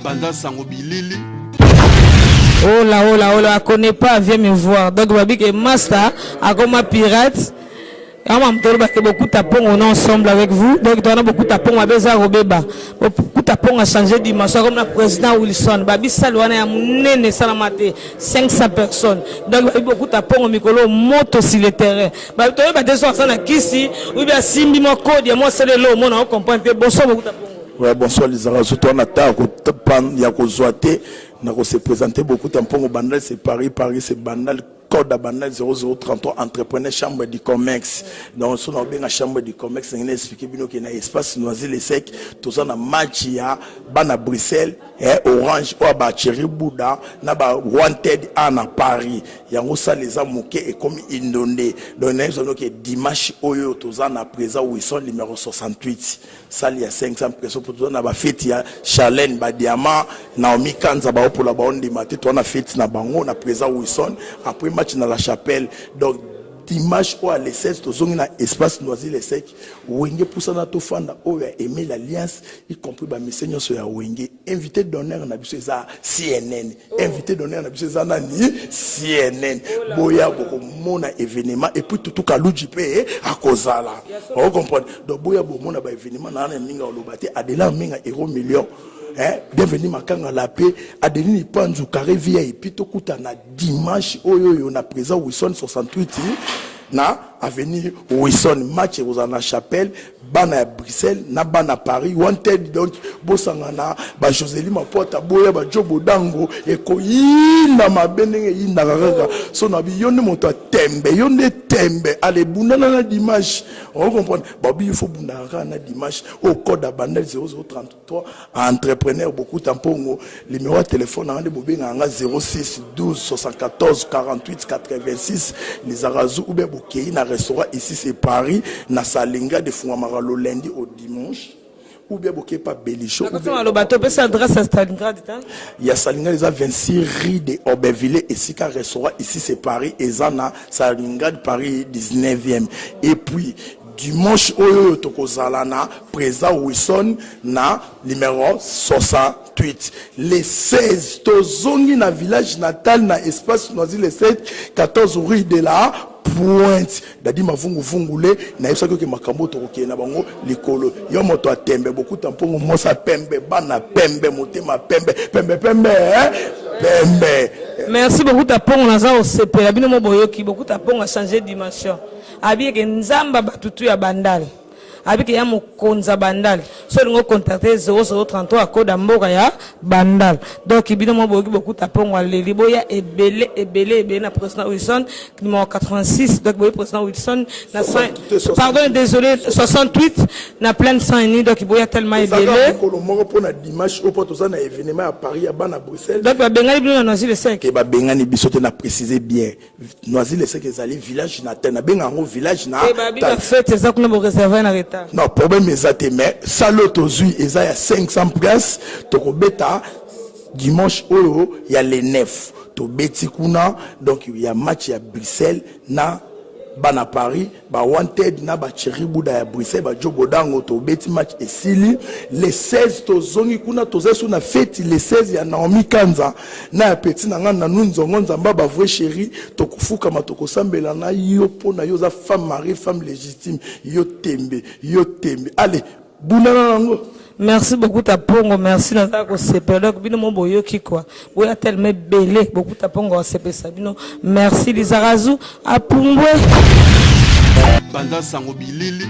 Panza sango bilili. Oh là, oh là, oh là, connais pas, viens me voir. Donc, babi que master, akoma pirate. Ama mtolo bake bokuta pongo on est ensemble avec vous. Donc, toi, bokuta pongo abeza robeba. Bokuta pongo a changé dimension comme la président Wilson. Babi salle wana ya munene salamate 500 personnes. Donc, babi bokuta pongo mikolo moto sur le terrain. Babi toyeba te so aza na kisi ou bien asimbi mwa code ya mwa sele lo mona o comprendre te. Bonsoir bokuta pongo. Ouais, bonsoir Lizara. Surtout en attaque ya kozwa te na ko se présenter beaucoup mpongo. Bandal c'est Paris, Paris c'est Bandal, code à Bandal 0033, entrepreneur, chambre du commerce. Donc so na obenga chambre du commerce, ndenge na expliquer bino ke na espace Noisy le Sec toza na match ya bana Bruxelles, Orange oyo ba Thierry Bouda na ba Wanted a na Paris. Yango salle eza moke, ekomi inondé. Donc nayebi bino ke dimanche oyo toza na présent Wilson numéro 68, salle ya 500 personnes, po toza na bafeti ya Charlene Badiamant, Naomi Kanza, baopola baondima te. Toza na feti na bango na présent Wilson après match na La Chapelle. Donc dimanche oyo le 16 tozongi na espace Noisy le Sec. Wenge pusana tofanda oyo ya Emile Alliance, y compris bamise nyonso ya Wenge. Invité d'honneur na biso eza CNN. Invité d'honneur na biso eza nani? CNN. Boya bokomona événement. Et puis Tutu Kaluji mpe akozala, ocomprendre. Donc boya bomona baévénement na wana mingi oloba te. Adela Minga, euro million, hein, bienvenue Makanga la paix, Adeline Panzu carré VIP. Tokutana dimanche oyo oyo na présent Wilson 68 na avenue Wilson. Match ekozala na Chapelle, bana ya Bruxelles na bana Paris, Wanted. Donc bosangana, bajoseli Mapota, boya bajo bodango, ekoyinda mabe ndenge eyindaka kaka. So na bi yo nde moto atembe, yo nde tembe ale bundana na dimanche, ocomprendre. Babi il faut bundaka kaka na dimanche oyo. Code ya Bandal 0033, entrepreneur Bokuta Mpongo. Numéro ya telefone nanga nde bobengaka nga 06 12 74 48 86, Lizarazu, ou bien bokei na restaurant Ici c'est Paris na Salinga, defungwamaka le lundi au dimanche, ou bien bokei pa Belicho. Aloba topesa adresse ya Stalingrad ta. Ya Salingrad eza 26 rue de Aubervilliers, esika restaurant Ici c'est Paris eza na Salingrad, Paris 19e. Et puis dimanche oyo oyo tokozala na président Wilson na numéro 68. Le 16 tozongi na village natal na espace Noisy le 7, 14 rue de la Pointe. Dadi Mavunguvungule, nayebisaki oke makambo tokokende na bango likolo. Yo moto atembe, bokuta mpongo, mosa pembe, bana pembe, motema pembe, pembe pembe, eh? Pembe. Merci Bokuta Mpongo, naza kosepela. Bino mo boyoki Bokuta Mpongo achange dimension. Abiyeke Nzambe batutu ya Bandale, abike ya mokonzi ya Bandale. So olingi ocontacte 0033, code ya mboka ya Bandale. Donc bino mo boyoki Bokuta Mpongo aleli, boya ebele ebele ebele na président Wilson numéro 86. Donc boyi président Wilson na, pardon, désolé, 68 na pleine 100. Donc boya tellement ebele. Mokolo moko mpona dimanche oyo, mpo toza na événement ya Paris ya bana Bruxelles. Donc babengani bino na Noisy le Sec. Ke babengani biso te, na préciser bien, Noisy le Sec ezali village na te, nabenga yango village na. Babi bafete eza kuna, boreserve na retard. Non, problème eza te, mais salle oyo tozwi eza ya 500 place. Tokobeta dimanche oyo ya le 9, tobeti kuna. Donc ya match ya Bruxelles na bana Paris, bawanted na bacheri Buda ya Bruxelles, bajo bodango. Tobeti match esili, le 16 tozongi kuna. Toza so na feti le 16 ya Naomi Kanza na ya peti na nga nanu nzongo Nzamba, bavrai chéri. Tokofukama, tokosambela na yo mpo na yo oza femme mariée, femme légitime. Yo tembe, yo tembe, allez, bundana nango. Merci beaucoup Tapongo, merci, naza kosepela. Donc bino mo boyoki quoi, boya tellement ebele. Beaucoup Tapongo asepesa bino. Merci Lizarazu apumbwe. Panza sango bilili.